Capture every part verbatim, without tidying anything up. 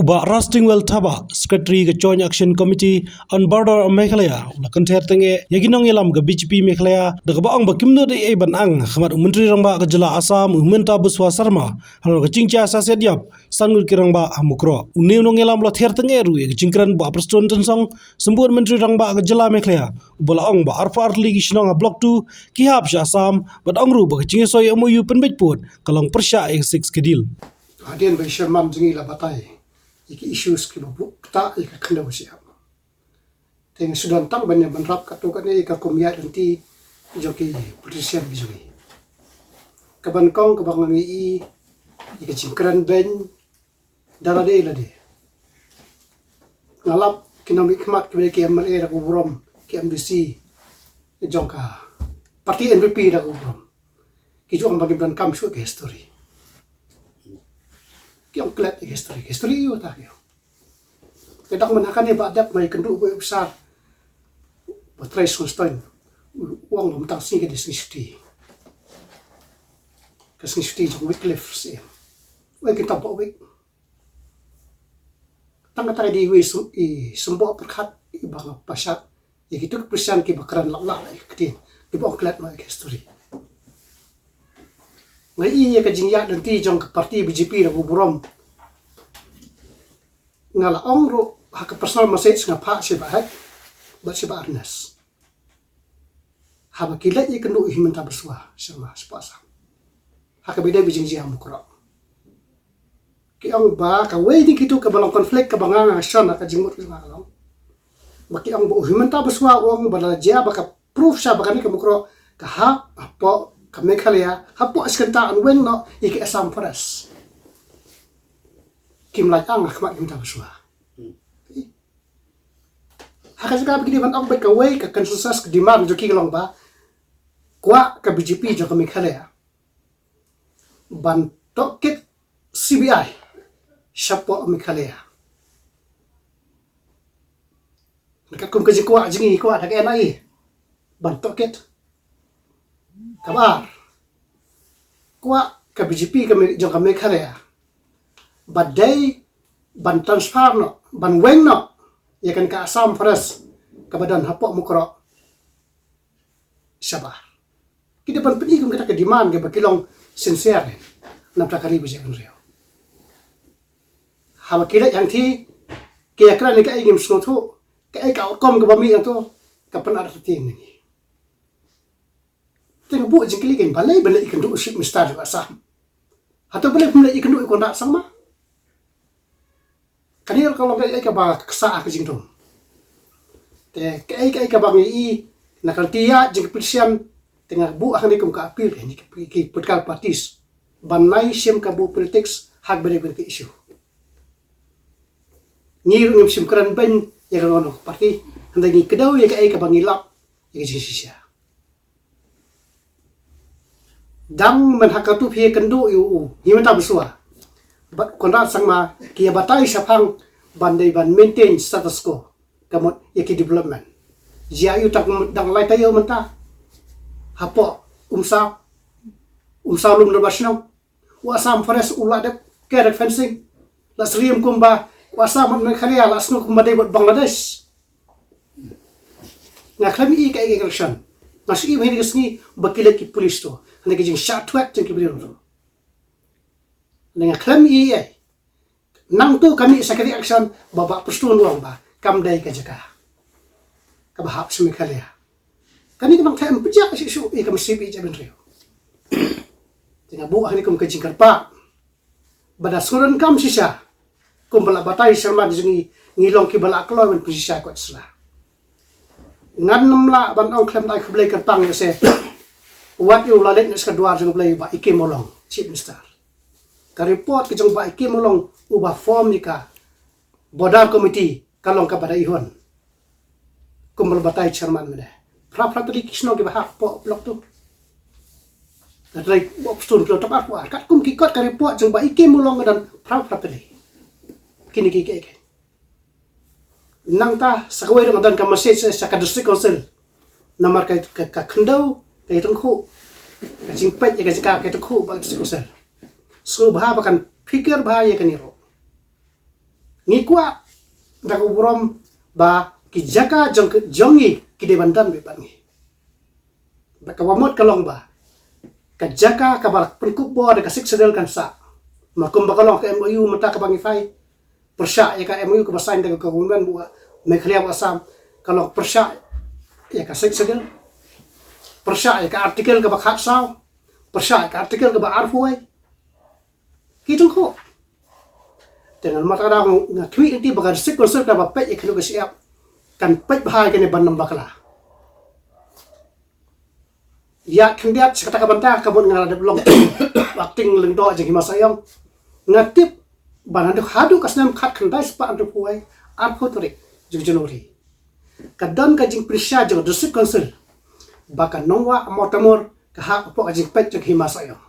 Bah Rastingwell Thabah, Secretary ka Joint Action Committee on Border Meghalaya, u la kynther tyngeh ïa ki nongïalam ka B J P Meghalaya da kaba ong ba kim nud ei ei ban ang ha khmat u Myntri Rangbah ka jylla Assam, u Himanta Biswa Sarma, halor ka jingjia siat ïap san ngut ki rangbah ha Mukroh. Une u nongïalam u la ther tyngeh ruh ïa ka jingkren Bah Prestone Tynsong, Symbud Myntri Rangbah ka jylla Meghalaya, uba la ong ba arphew ar tylli ki shnong ha Block two ki hap sha Assam, bad ong ruh ba ka jingïasoi M O U pynbeit pud ka long pyrshah ïa ka Sixth Schedule. Hadien ba i Sherman jong ngi la batai ïa ki issues kiba buh ktah ïa ka khyndew shyiap, te nga shu don tang ban ïa ban rap katto katne ïa ka kum ïaid lynti jong ki politician ki jong ngi, kaba nyngkong kaba nga ïohi ïa ka jingkren beiñ da lade lade. Nga lap ki nongmihkhmat kiba dei ki M L A da ka burom, ki M D C jong ka party N P P da ka burom, ki ju ong ba kim donkam shuh ka history. Ki ong klet ïa ka history, ka history ïa uta ki ong. Te dang mynta kane ba dep ma ïakynduh bad u officer, ba trei sngewsih, u ong ba mynta ka sngi ka dei sngi shuti, ka sngi shuti jong Wycliffe Syiem. Wei, ki tang ba wei, tang kata ka dei wei sym-, i symboh pyrkhat iba nga pashat ïa kito ki politician kiba kren lak lak ïa ka ktien, kiba ong klet noh ïa ka history. Nga ïohi ïa ka jingïaid lynti jong ka party B J P da ka burom. Nga la ong ruh ha ka personal message, nga phah sha i Bah Hek bad sha i Bah Ernest, haba ki leit ïakynduh ïa u Himanta Biswa Sarma shapoh Assam, ha kaba ïadei bad ka jingjia ha Mukroh. Ki ong ba kawei na kito kaba long conflict kaba nga nga shon ha ka jingmut ka jong nga ka long ba ki ong ba u Himanta Biswa u ong ba la jia ba ka proof sha ba kane ka Mukroh ka hap hapoh ka Meghalaya, hapoh shi kynta, yn weng noh ïa ka Assam Forest. Kim lah ang ha khmat u Himanta Biswa. Ha ka jaka ba ki dei ban ong beit, kawei ka consensus, ka demand jong ki ka long ba kwah ka B J P jong ka Meghalaya ban tohkit C B I shapoh Meghalaya. Katkum ka jingkwah jong ngi, kwah da ka N I A ban tohkit. Kaba ar, kwah ka B J P ka Me-, jong ka Meghalaya ba dei ban transfer noh, ban weng noh ïa kane ka Assam Forest kaba don hapoh Mukroh shabar. Ki dei ban pyni kum kata ka demand kaba ki long sincere, namar ka ri ba jong ngi. Haba ki leit hangtei, ki ïakren ïa kaei ngim sngewthuh, kaei ka outcome kaba mih hangto, ka pynartatien ïa ngi. Te nga buh jingkylli kein, balei, balei ïakynduh u Chief Minister jong Assam? Hato balei phim leit ïakynduh u Conrad Sangma? Kane ka long kaei kaba ksah ha ka jingdum. Te kaei kaei kaba ngi ïohi na ka lynti ïa jong ki politician, te nga buh hangne kum ka appeal ïa ki, ki political parties ban nai shim kabu politics ha kaba ïadei bad ka issue. Ngi ruh ngim shym kren beiñ ïa ka long ka party, hynrei ngi kdew ïa kaei kaba ngi lap ïa ka jingshisha. Dang mynta ha katu phi ïakynduh ïa u Himanta Biswa bad Conrad Sangma, ki ïa batai shaphang ban dei ban maintain status quo, ka mut ïa ki development. Jia ïa u tang dang lai taïew mynta hapoh Umsaw, Umsaw Lum Dorbar Shnong. U Assam Forest u la dep kerek fencing, la syriem kumba u Assam bad Meghalaya la sngew kumba dei bad Bangladesh. Nga khlem i ka election, nga shu i ba hynne ka sngi ba ki leit ki police to, hynne ka jingshah thwet jong ki briew to. Hynne nga khlem i ei. Nangtu ka mih sa ka reaction ba Bah Prestone u ong ba kam dei ka jaka kaba hap sha Meghalaya. Kane ka nang them pynjah shisha ïa ka mynsiem ïa ka jabieng briew. Te nga buh hangne kum ka jingkyrpad ba da sngewdonkam shisha, kumba la batai sharman jong ngi, ngi long kiba la kloi ban pynshisha koit sla. Ngan nym lah ban ong khlem da ai khublei kyrpang ïa se. Wat ïa u la leit na ka dwar jong U Blei, Bah E K Mawlong, Chief Minister. Ka report ka jong Bah E K Mawlong uba form ïa ka Border Committee, ka long kaba da ihon. Kumba la batai sharman mynne, phra phra tylli ki shnong kiba hap hapoh Block two. Hynrei Bah Prestone ki long tang arphew ar. Katkum ki kot ka report jong Bah E K Mawlong ka don phra phra tylli. Kine ki, ki, ki. Nangta sa kawei ruh nga don ka message sha ka District Council. Namar ka, ka, ka khyndew ka ïatyngkhuh, ka jingpeit ïa ka jaka ka ïatyngkhuh bad ka District Council. Sngewbha ba kan phikir bha ïa kane ruh. Ngi kwah da ka burom ba ki jaka jong ki, jong ngi ki dei ban don beit bad ngi. Bad kaba mut ka long ba ka jaka kaba la pynkup bor da ka Sixth Schedule kan sah. Ma kumba ka long ka M O U mynta kaba ngi phai, pyrshah ïa ka M O U kaba sign da ka government ba Meghalaya bad Assam, ka long pyrshah ïa ka Sixth Schedule, pyrshah ïa ka article kaba khatsaw, pyrshah ïa ka article kaba arphew wei. Ki jong ko. Te ngan mat ara nga khmih nti ba ka District Council kaba peit ïa kano ka shyiap kan peit bha ïa kane ban ym bakla. Ïa khyndiat sa kata ka bynta ka mut nga la dep long acting lyngdoh jong Hima Saiong. Nga tip ba naduh haduh ka snem khatkhyndai spah hynriewphew wei, arphew tarik jong January, ka don ka jingpynshai jong District Council ba ka nongwah Mawtamur ka hap hapoh ka jingpeit jong Hima Saiong.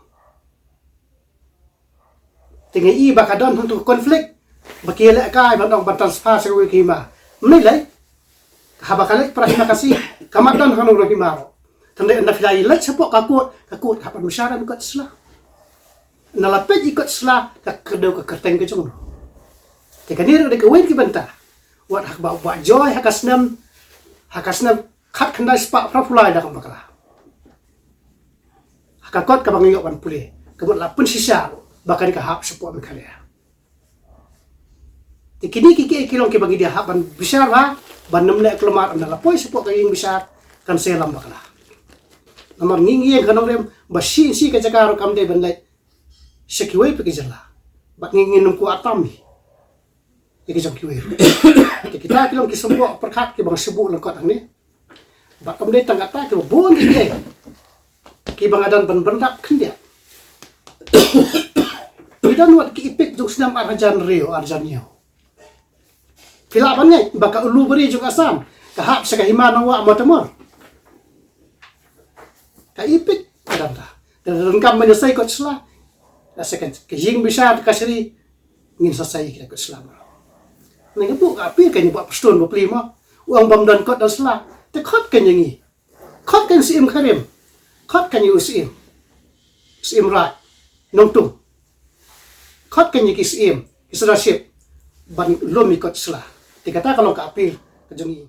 Te nga i ba ka don hangto ka conflict ba ki lehkai ban ong ban transfer sha kawei ka hima. Mynne lei, haba ka leit para hima Khasi, ka mat don hangno hima ruh. Tang dei ynda phi la leit shapoh ka court, ka court ka hap ban bishar ïa ka kot sla. Ynda la peit ïa ka kot sla, ka kyrdew ka kyrteng ka jong u. Te kane ruh dei kawei ki bynta. Wat ha kaba, ba joi ha ka snem, ha ka snem khatkhyndai spah phraphew lai da ka bakla. Ha ka kot kaba ngi ïoh ban pule, ka mut la pynshisha ruh ba kane ka hap shapoh Meghalaya. Te kine ki, ki, ki long kiba ngi dei hap ban bishar bha, ban ym leh kulmar ynda la poi shapoh ka ïing bishar kan sa ïalam bakla. Namar ngi, ngi ïeng ka nongrim ba shi, shi ka jaka ruh kam dei ban leit sha kiwei pat ki jylla. Bad ngi, ngin ym kwah tam hi ïa ki jong kiwei ruh. Te kita ki long ki symboh pyrkhat kiba nga shu buh lyngkot hangne. Bad kam dei tang kata, kiba bun kiei kiba nga don ban bynrap khyndiat. Ngi don wat ki EPIC jong u snem ar hajar hynriew, ar hajar hynñiew. Phi lah ban ngeit ba ka Ulubari jong Assam ka hap sha ka hima nongwah Mawtamur. Ka EPIC ka don ta. Ka donkam ban ïasai kot sla. Ka sa ka, ka ïing bishar ka shri, ngin sa sai ïa ka kot sla mo. Ngi buh ka appeal, ka ngi buh Pashtun ba pli mo. U ong bym don kot don sla. Te khot ka ngi, ngi khot ka ngi Syiem Kharim. Khot ka ngi u Syiem, Syiem Raid Nongtung. Khot ka ngi ki Syiem, ki Sardar Chief, ban lum ïa kot sla. Te kata ka long ka appeal ka jong ngi.